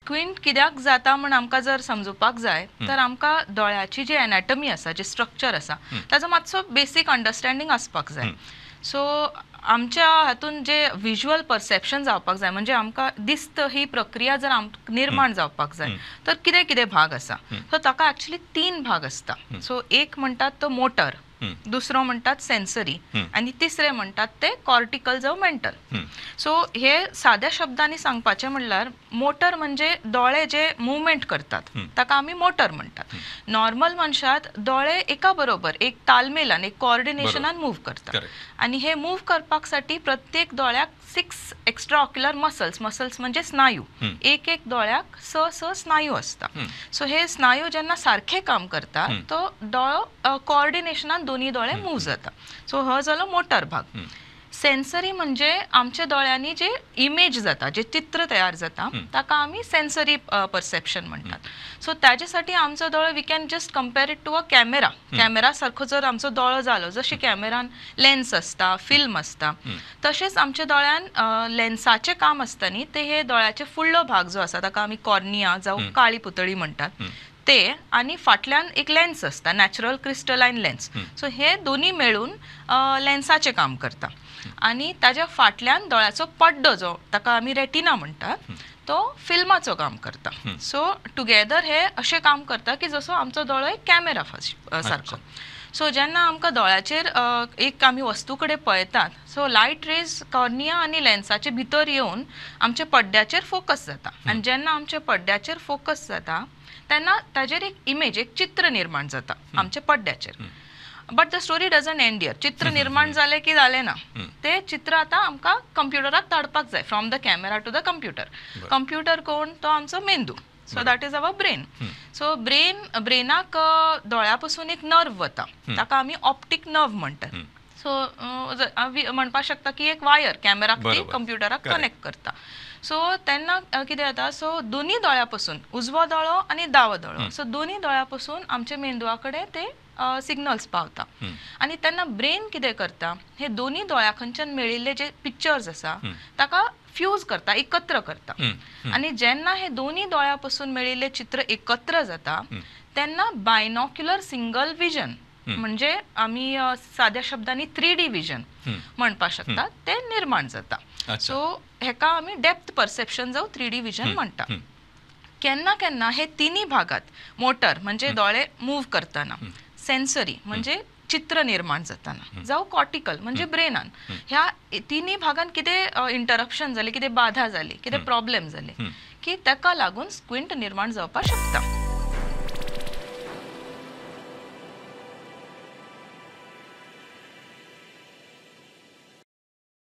Squint कित्याक जाता म्हण आमकां जर समजुपाक जाय तर आमकां दोळ्याची जी एनाटमी आसा, जे स्ट्रक्चर आसा ताजो मातसो बेसीक अंडरस्टँडींग आसपाक जाय. सो आमच्या हातून जे विज्युअल परसेप्शन जावपाक जाय, म्हणजे आमकां दिस्त ही प्रक्रिया जर निर्माण जावपाक जाय तर कितें कितें भाग आसा, सो ताका एक्चुअली 3 भाग आसता. सो एक म्हणटात तो मोटर, दुसरो म्हणटात सेन्सरी आनी तिसरे म्हणटात ते कॉर्टिकल जावं मेंटल. सो हे साद्या शब्दांनी सांगपाचें म्हणल्यार मोटर म्हणजे दोळे जे मुवमेंट करतात ताका आमी मोटर म्हणटात. नॉर्मल मनशात दोळे एका बरोबर एक तालमेलान, एक कोऑर्डिनेशनान मूव करतात आनी हे मूव करपाक साठी प्रत्येक दोळ्याक 6 एक्स्ट्रा ऑक्युलर मसल्स, मसल्स म्हणजे स्नायू, एक एक दोळ्याक 6 स्नायू आसता. सो हे स्नायू जेन्ना सारखे काम करतात तो दोळो कोऑर्डिनेशनान दोन्ही दोळे मूव जाता. सो हो जालो मोटर भाग. सेन्सरी म्हणजे आमच्या दोळ्यांनी जे इमेज जाता, जे चित्र तयार जाता ताका आमी सेन्सरी परसेप्शन म्हणटात. सो ताजेसाठी आमचो दोळो we can just compare it to a camera. Camera सारको जर आमचो दोळो जालो, जशें कॅमेरान लेन्स आसता, फिल्म आसता, तशेंच आमच्या दोळ्यान लेन्साचें काम आसता न्ही, ते हे दोळ्याचे फुडलो भाग जो आसा ताका आमी कॉर्निया जावं काळी पुतळी म्हणटात ते, आनी फाटल्यान एक लेन्स आसता, नॅचरल क्रिस्टलायन लेन्स. सो हे दोन्ही मेळून लेन्साचें काम करता आनी ताज्या फाटल्यान दोळ्याचो पड्डो जो ताका आमी रेटिना म्हणटात तो फिल्माचो काम करता. सो टुगेदर हे अशें काम करता की जसो आमचो दोळो एक कॅमेरा सारको. सो जेन्ना आमकां दोळ्याचेर एक आमी वस्तू कडेन पळयतात, सो लायट रेज कॉर्निया आनी लेन्साचे भितर येवन आमच्या पड्ड्याचेर फोकस जाता आनी जेन्ना आमच्या पड्ड्याचेर फोकस जाता तेन्ना ताजेर एक इमेज, एक चित्र निर्माण जाता आमच्या पड्ड्याचेर. But the story doesn't end here. चित्र निर्माण जालें की जालें ना, ते चित्र आतां आमकां कंप्युटराक धाडपाक जाय, from the camera to the computer. Computer कोण? तो आमचो मेंदू. So that is our brain. So brain, ब्रेनाक दोळ्या पसून एक नर्व वता, ताका आमी ऑप्टीक नर्व म्हणटात. सो म्हणपाक शकता की एक वायर कॅमेराक ती कंप्युटराक कनेक्ट करता. सो तेन्ना कितें जाता, सो दोन्ही दोळ्या पसून, उजवो दोळो आनी दावो दोळो, सो दोन्ही दोळ्या पसून आमच्या मेंदवा कडेन ते सिग्नल्स पावता आनी तेन्ना ब्रेन कितें करता, हे दोन्ही दोळ्या खंयच्यान मेळिल्ले जे पिक्चर्स आसा ताका फ्यूज करता, एकत्र करता आनी जेन्ना हे दोन्ही दोळ्या पसून मेळिल्ले चित्र एकत्र जाता तेन्ना बायनॉक्युलर सिंगल विजन, म्हणजे आमी साद्या शब्दांनी 3D vision म्हणपाक शकता, ते निर्माण जाता. सो हेका आमी डेप्थ परसेप्शन जावं 3D vision म्हणटा. केन्ना केन्ना हे तिन्ही भागात, मोटर म्हणजे दोळे मूव करताना, सेन्सरी म्हणजे चित्र निर्माण जाताना, जावं कॉर्टिकल म्हणजे ब्रेनान, ह्या तिन्ही भागान कितें इंटरप्शन जालें, कितें बाधा जाली, कितें प्रॉब्लेम जाले की ताका लागून स्क्विंट निर्माण जावपाक शकता.